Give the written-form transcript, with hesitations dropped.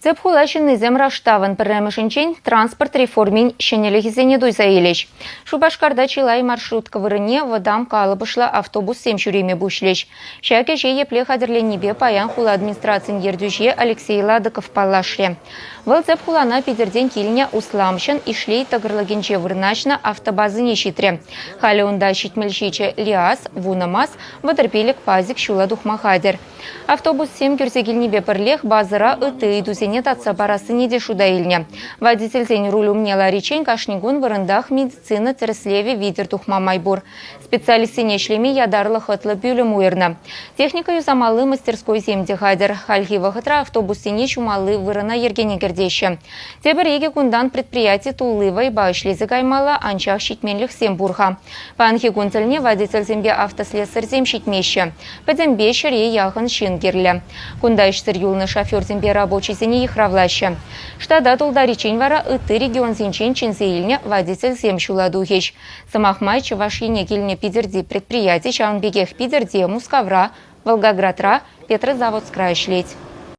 Тӗп хула ҫыннисем раштавӑн пӗрремӗшӗнчен транспорт реформин ҫӗнӗлӗхӗсене туйса илӗҫ. Шупашкарта чылай маршрутка вырӑнне вӑтам калӑпӑшлӑ автобуссем ҫӳреме пуҫлӗҫ. Ҫак ӗҫе епле хатӗрленнипе паян хула администрацийӗн ертӳҫи Алексей Ладыков паллашрӗ. Вӑл тӗп хулана Питӗртен килнӗ усламҫӑн Ишлей тӑкӑрлӑкӗнче вырнаҫнӑ автобазине ҫитрӗ. Халӗ унта 77 ЛиАЗ, 10 МАЗ, 35 ПАЗик ҫула тухма хатӗр. Автобуссем кӳрсе килнипе пӗрлех базӑра ытти ыйтусене татса парассине те шута илнӗ. Водительсен руль умне лариччен кашни кун вырӑнтах медицина тӗрӗслевӗ витӗр тухма май пур. Специалистсене ӗҫлеме ятарлӑ хӑтлӑ пӳлӗм уйӑрнӑ. Техника юсамалли мастерскойсем те хатӗр. Хальхи вӑхӑтра автобуссене ҫумалли вырӑна йӗркене кӗртеҫҫӗ. Тепӗр икӗ кунтан предприяти тулли вӑйпа ӗҫлесе каймалла, анчах ҫитменлӗхсем пур-ха. Паянхи кун тӗлне водительсемпе автослесарьсем ҫитмеҫҫӗ. Пӗтӗмпе ҫӗре яхӑн ҫын кирлӗ. Кунта ӗҫсӗр юлнӑ шоферсемпе рабочисене йыхравлаҫҫӗ. Штата тултариччен вара ытти регионсенчен чӗнсе илнӗ водительсем ҫула тухӗҫ. Сӑмах май, Чӑваш Ене килнӗ Питӗрти предприяти ҫавӑн пекех Питӗрте, Мускавра, Волгоградра, Петрозаводскра ӗҫлет.